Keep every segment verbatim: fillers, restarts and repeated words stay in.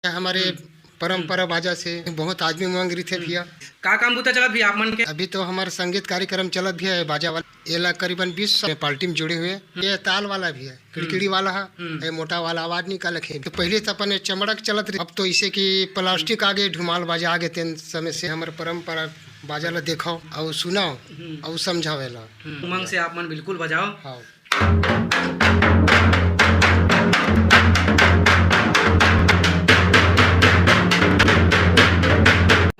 हमारे हम्म। परंपरा बाजा से बहुत आदमी मांग रही थे हम्म। भैया। का काम बूता चलत भैया आप मन के? अभी तो हमारा संगीत कार्यक्रम चलत भैया है बाजा वाला। एला करीबन बीस साल पार्टी में जुड़े हुए। हम्म। ये ताल वाला भी है, किड़किड़ी हम्म। वाला है, हम्म। ये मोटा वाला आवाज निकालक है। तो पहले तो अपन ये चमड़क चलत रही, अब तो इसे कि प्लास्टिक आ गए, ढुमाल बाजा आ गए, तेन समय से हमारे परंपरा बाजा ला देखाओ और सुनाओ हम्म। और समझाओ एला। हम्म। उमंग से आप मन बिल्कुल बजाओ। हाँ।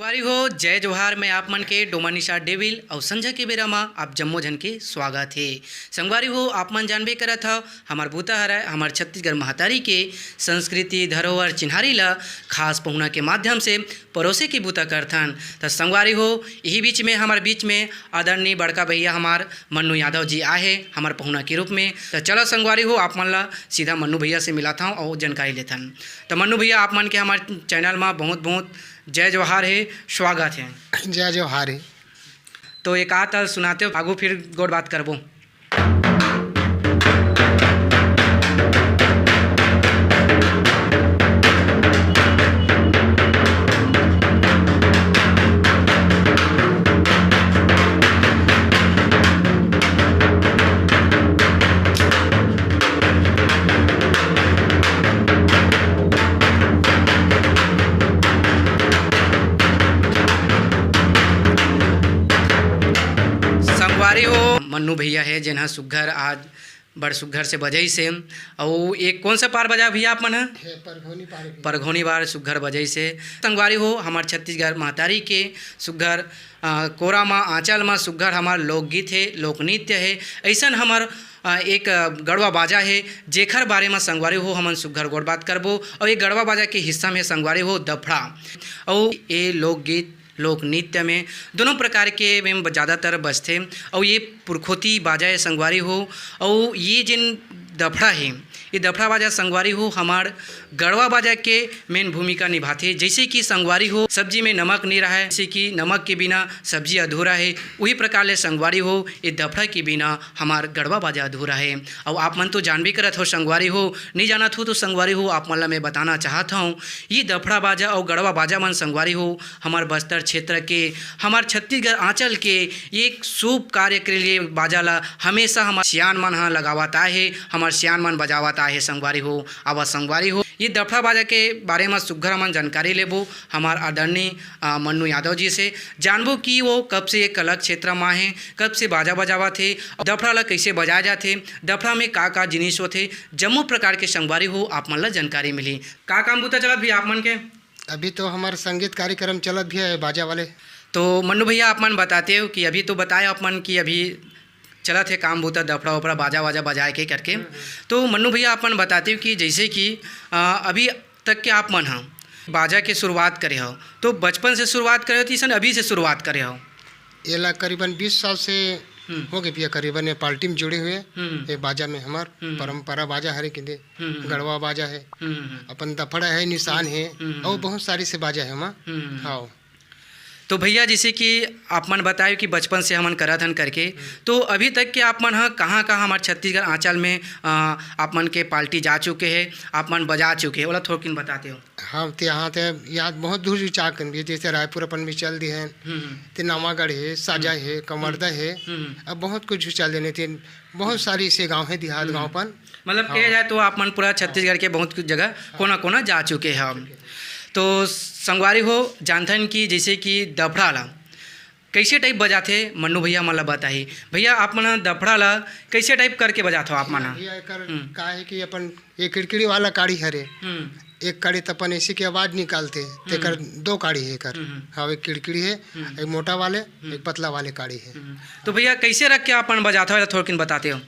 संगवारी हो, जय जोहार। मैं आप मन के डोमा निशा डेविल अउ संझा के बेरा म आप जम्मो झन के स्वागत हे। संगवारी हो, आप मन जानबे करत हव, हमर बूता हरय हमर छत्तीसगढ़ महतारी के संस्कृति, धरोहर, चिन्हारी ल खास पहुना के माध्यम से परोसे के बूता करथन। त संगवारी हो, इही बीच में, हमर बीच में आदरणीय बड़का भैया हमार मन्नू यादव जी आए हे हमर पहुना के रूप में। त चलो संगवारी हो, आप मन ला सीधा मन्नू भैया से मिलाथंव अउ जानकारी लेथन। त मन्नू भैया, आप मन के हमर चैनल म बहुत बहुत जय जोहार हे, स्वागत हे। जय जोहार हे। तो एक आध सुनाते हो, आगू फिर गोठ बात करबो। संगवारी हो, मन्नू भैया हे, जेन ह सुग्घर आज बड़ सुग्घर से बजइस हे। अउ एक कौन सा पार बजा भैया आप मन ह? हे, परघौनी पार भी। परघौनी पार सुग्घर बजइस हे। संगवारी हो, हमर छत्तीसगढ़ महतारी के सुग्घर, अ, कोरा म, आंचल म सुग्घर हमर लोकगीत हे, लोकनृत्य हे। अइसन हमर, अ, एक, अ, गड़वा बाजा हे, जेखर बारे म संगवारी हो, हमन सुग्घर गोठ बात करबो। अउ ये गड़वा बाजा के हिस्सा में संगवारी हो, दफड़ा। अउ ये लोकगीत लोक नृत्य में दोनों प्रकार के में ब-, ज़्यादातर बजथे। अउ ये पुरखोती बाजा हे संगवारी हो। अउ ये जेन दफड़ा हे, ये दफड़ा बाजा संगवारी हो हमार गड़वा बाजा के मेन भूमिका निभाथे। जैसे कि संगवारी हो सब्जी में नमक नहीं रहा है, जैसे कि नमक के बिना सब्जी अधूरा है, वही प्रकार ले संगवारी हो ये दफड़ा के बिना हमार गड़वा बाजा अधूरा है। अउ आप मन तो जानबे करत हो संगवारी हो, नहीं जानत हो तो संगवारी हो आप मन ला मैं बताना चाहत हूँ, ये दफड़ा बाजा अउ गड़वा बाजा मन संगवारी हो हमर बस्तर क्षेत्र के, हमर छत्तीसगढ़ आंचल के एक शुभ कार्य के लिए बाजा ला हमेशा हमर सियान मन ह लगावत आए हे, हमर सियान मन बजावत आए हे संगवारी हो। अब संगवारी हो, ये दफड़ा बाजा के बारे म सुग्घर हमन जानकारी लेबो हमर आदरणीय, अ, मन्नू यादव जी से। जानबो कि वो कब से ये कला क्षेत्र म हे, कब से बाजा बजावत हे, दफड़ा ला कैसे बजाया जाथे, दफड़ा में का-का जिनिस होथे, जम्मो प्रकार के संगवारी हो आप मन ला जानकारी मिलही। का काम बूता चलत भी आप मन के? अभी तो हमार संगीत कार्यक्रम चलत भी है बाजा वाले। तो मन्नू भैया, आप मन बताते हो कि अभी तो बताए आप मन कि अभी चलत हे काम बूता, दफड़ा वफड़ा, बाजा वाजा बजाए के करके। हम्म, हम्म। तो मन्नू भैया, आप मन बताते हो कि जैसे कि, अ, अभी तक के आप मन ह बाजा के शुरुआत करे हो, तो बचपन से शुरुआत करे हो, तो अइसन अभी से शुरुआत करे हो? एला करीबन बीस साल से हम्म। हो गए भैया, करीबन ये पार्टी में जुड़े हुए। हम्म। ये बाजा में हमार हम्म। परंपरा बाजा हरे के दे, हम्म, हम्म। गड़वा बाजा है, हम्म, हम्म। अपन दफड़ा है, निशान है, हम्म, हम्म। और बहुत सारी से बाजा है हमार। हम्म, हम्म। हाँ। तो भैया, जैसे कि आप मन बताए कि बचपन से हमन करत हन करके, हम्म। तो अभी तक के आप मन ह कहाँ-कहाँ हमार छत्तीसगढ़ आंचल में, अ, आप मन के पार्टी जा चुके हैं, आप मन बजा चुके हैं, ओला थोड़किन बताते हो? हाँ, ते यहाँ ते याद बहुत दूर जा कर भी, जैसे रायपुर अपन भी चल दिए हैं, हम्म, हम्म। ते नवागढ़ है, साजा हम्म। है, कमरदा है, हम्म, हम्म। अब बहुत कुछ चल देने थे, बहुत हम्म। सारी ऐसे गाँव है, देहात हम्म। गाँव पर। मतलब, हाँ। कहे जाए तो आप मन पूरा छत्तीसगढ़ के बहुत कुछ जगह हाँ। कोना कोना जा चुके हैं। तो संगवारी हो, जानथन कि जैसे कि दफड़ा ला कैसे टाइप बजाथे, मन्नू भैया मन ला बताही। भैया, आप मन ह दफड़ा ला कैसे टाइप करके बजाथो आप मन ह? भैया, एकर हम्म। का है कि अपन ये किड़किड़ी वाला काड़ी हरे, हम्म। एक काड़ी त अपन ऐसे की आवाज निकालते, हम्म। तेकर दो काड़ी है एकर। हम्म, हम्म। हाँ, एक किड़किड़ी है, हम्म। एक मोटा वाले, हम्म। एक पतला वाले काड़ी है। हम्म। तो भैया, कैसे रख के आप मन बजाथो, थोड़किन बताते हो?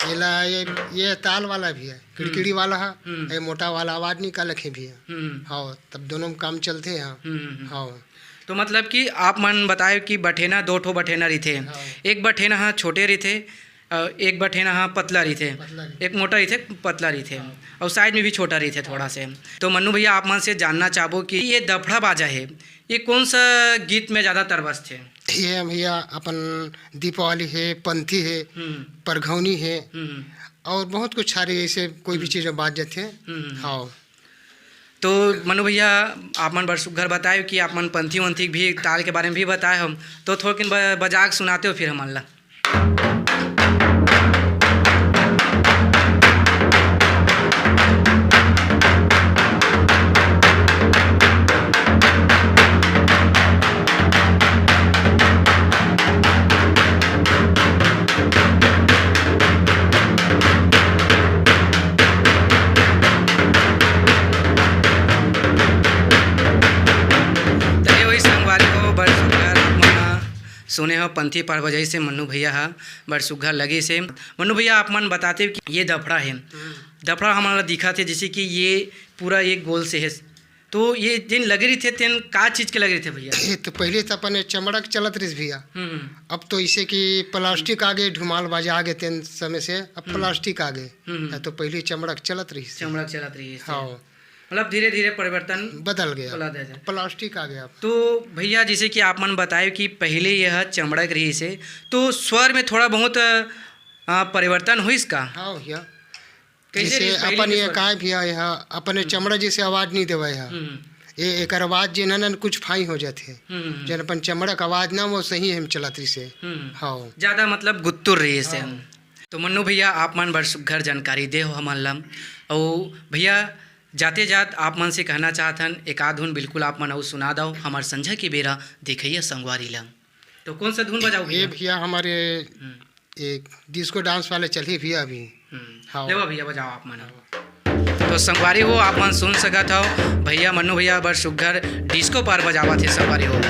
एला ये, ये ताल वाला भी है, किड़किड़ी हम्म। वाला है, हम्म। ये मोटा वाला आवाज निकालक है भी है। हम्म। हाँ, तब दोनों में काम चलते हैं। हम्म, हम्म, हम्म। हाँ। तो मतलब कि आप मन बताए कि बठेना, दो ठो बठेना रहिथे। हाँ। एक बठेना ह छोटे रहिथे, अ, एक बठेना ह पतला रहिथे, पतला रहिथे। एक मोटा रहिथे, पतला रहिथे, हाँ। और साइज में भी छोटा रहिथे थोड़ा से। तो मन्नू भैया, आप मन से जानना चाहबो कि ये दफड़ा बाजा है, ये कौन सा गीत में ज़्यादातर बजथे? ये भैया, अपन दीपावली है, पंथी है, हम्म। परघौनी है, हम्म। और बहुत कुछ सारे ऐसे कोई भी हम्म। चीज़ बाज जाते हैं। हम्म, हम्म। हाँ। तो मन्नू भैया, आप मन बड़ सुग्घर बताए हो कि आप मन पंथी वंथी भी ताल के बारे में भी बताए हो, तो थोड़किन ब-, बजा के सुनाते हो फिर हमन ला। त ये वही संगवारी हो, बड़ सुग्घर आप मन ह सुने हो, पंथी पार बजाइस हे मन्नू भैया ह, बड़ सुग्घर लगिस हे। मन्नू भैया, आप मन बताते हो कि ये दफड़ा हे, हम्म। दफड़ा हमन ला दिखत हे, जैसे कि ये पूरा एक गोल से हे, तो ये जेन लगे रहिथे, तेन का चीज के लगे रहिथे भैया? ये तो पहले तो अपन चमड़ा के चलत रहिस भैया। हम्म, हम्म। अब तो इसे कि प्लास्टिक आ गए, ढुमाल बाजा आ गए, तेन समय से अब हम्म। प्लास्टिक आ गए। हम्म, हम्म। या तो पहले चमड़ा के चलत रहिस। चमड़ा के चलत रहिस। हाँ। मतलब धीरे-धीरे परिवर्तन बदल गया। बदल गया। प्लास्टिक आ गया। तो भैया, जैसे कि आप मन बताए कि पहले यह चमड़ा के रहिस हे, तो स्वर में थोड़ा बहुत, अ, परिवर्तन होइस का? हाँ भैया। कैसे जैसे रहिस पहले अपन के ये स्वर? काय भैया, यह अपने हम्म। चमड़ा जैसे आवाज नहीं देवे है। हम्म। ये एकर आवाज जे ना, ना कुछ फाई हो जाथे। हम्म, हम्म। जन अपन चमड़ा के आवाज ना, वो सही हम चलत रहिस हे। हम्म। हाँ। ज्यादा मतलब गुत्तुर रहिस हे। हाँ। तो मन्नू भैया, आप मन बड़ सुग्घर जानकारी दे हो हमन ला। अउ भैया, जाते जात आप मन से कहना चाहत हन, एक आध धुन बिल्कुल आप मन अउ सुना दव, हमर संझा के बेरा देखइया संगवारी ला। तो कौन सा धुन बजाओगे ये भैया? भैया हमारे हम्म। एक डिस्को डांस वाले चलही भैया अभी। हम्म। हाँ। लेवा भैया, बजाओ आप मन। तो संगवारी हो, आप मन सुन सकत हव, भैया मन्नू भैया बड़ सुग्घर डिस्को पार बजावत हे संगवारी हो।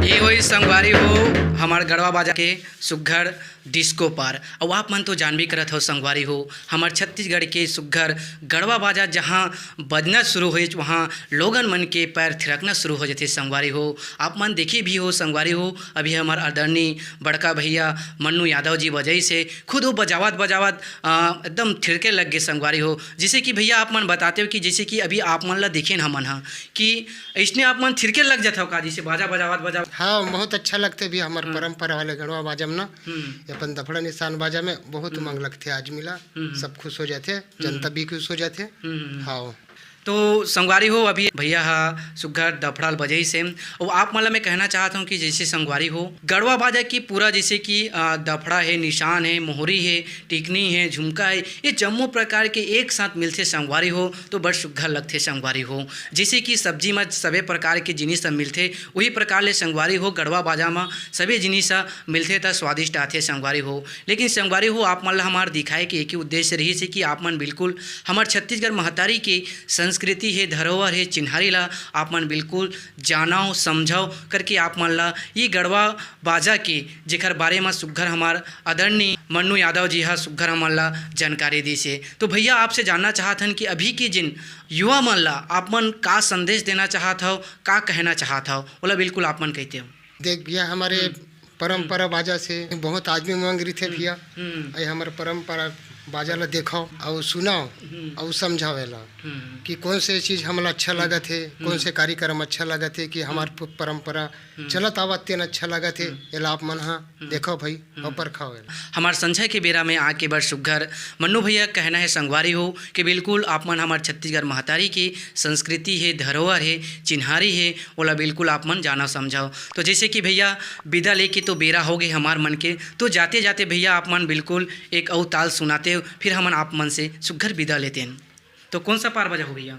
ये वही संगवारी हो, हमर गड़वा बाजा के सुग्घर डिस्को पार। अउ आप मन तो जानबे करत हव संगवारी हो, हमर छत्तीसगढ़ के सुग्घर गड़वा बाजा जहाँ बजना शुरू होइस, वहाँ लोगन मन के पैर थिरकना शुरू हो जाथे संगवारी हो। आप मन देखे भी हो संगवारी हो, अभी हमर आदरणीय बड़का भैया मन्नू यादव जी बजाइस हे, खुद वो बजावत बजावत, अ, एकदम थिरके लग गे संगवारी हो। जैसे कि भैया आप मन बताते हो कि जैसे कि अभी आप मन ला देखेन हमन ह कि अइसने आप मन थिरके लग जाथव का, जैसे बाजा बजावत बजावत? हाँ, बहुत अच्छा लगथे भी हमर हम्म। परंपरा वाले गड़वा बाजा में ना, हम्म। ये अपन दफड़ा निशान बाजा में बहुत हम्म। उमंग लगथे आदमी ला, हम्म। सब खुश हो जाथे, हम्म। जनता भी खुश हो जाथे। हम्म। हाँ। तो संगवारी हो, अभी भैया हा सुग्घर दफड़ा ल बजाइस हे, अउ आप मन ला मैं कहना चाहत हूँ कि जैसे संगवारी हो, गड़वा बाजा की पूरा जैसे कि, अ, दफड़ा हे, निशान हे, मोहरी हे, टिकनी हे, झुमका हे, ये जम्मो प्रकार के एक साथ मिलथे संगवारी हो, तो बड़ सुग्घर लगथे संगवारी हो। जैसे कि सब्जी म सबे प्रकार के जिनिस ह मिलथे, उही प्रकार ले संगवारी हो गड़वा बाजा म सबे जिनिस ह मिलथे त स्वादिष्ट आथे संगवारी हो। लेकिन संगवारी हो, आप मन ल हमार दिखाए के एक ही उद्देश्य रहिस हे कि आप मन बिल्कुल हमर छत्तीसगढ़ महतारी के संस्कृति हे, धरोहर हे, चिन्हारी ल आप मन बिल्कुल जानव, समझव करके आप मन ल ये गड़वा बाजा के, जेकर बारे म सुग्घर हमार आदरणीय मन्नू यादव जी ह सुग्घर हमन ल जानकारी दिस हे। तो भैया, आपसे जानना चाहत हन कि अभी के जिन युवा मन ल आप मन का संदेश देना चाहत हव, का कहना चाहत हव, ओला बिल्कुल आप मन कहितेव। देख भैया, हमारे हम्म। परंपरा बाजा से बहुत आदमी उमंग रहिथे हम्म। भैया। हम्म। ये हमर परंपरा बाजा ल देखव अउ सुनव हम्म। अउ समझव एला हम्म। कि कौन से चीज हमला अच्छा हम्म। लगत हे, कौन हम्म। से कार्यक्रम अच्छा लगत हे कि हमार हम्म। प-, परंपरा हम्म। चलत आवत तेन अच्छा लगत हे, हम्म। एला आप मन ह हम्म। देखव भाई, हम्म। अउ परखव एला। हमार संझा के बेरा में आके बड़ सुग्घर मन्नू भैया कहना हे संगवारी हो कि बिल्कुल आप मन हमर छत्तीसगढ़ महतारी के संस्कृति हे, धरोहर हे, चिन्हारी हे, ओला बिल्कुल आप मन जानव समझव। तो जैसे कि भैया बिदा लेके तो बेरा हो गे हमार मन के, तो जाते जाते भैया आप मन बिल्कुल एक अउ ताल सुनाते हो, फिर हमन आप मन से सुग्घर बिदा लेतेन। तो कौन सा पार बजाहू भैया?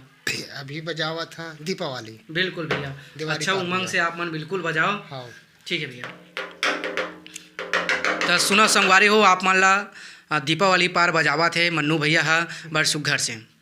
अभी बजावत ह दीपावली। बिल्कुल भैया, देवारी अच्छा पार उमंग बजाओ। से आप मन बिल्कुल बजाओ। हाँ। ठीक है भैया। त सुनव संगवारी हो, आप मन ला, अ, दीपावली पार बजावत हे मन्नू भैया ह बड़ सुग्घर से।